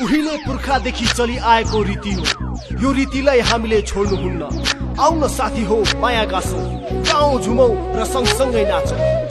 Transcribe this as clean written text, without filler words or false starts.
उहिले पुर्खादेखि चलि आएको रीति हो। यो रीतिलाई हामीले छोड्नुहुन्न। आउन साथी हो माया गाँसौँ, गाउँ झुमौँ र सँगसँगै नाचौँ।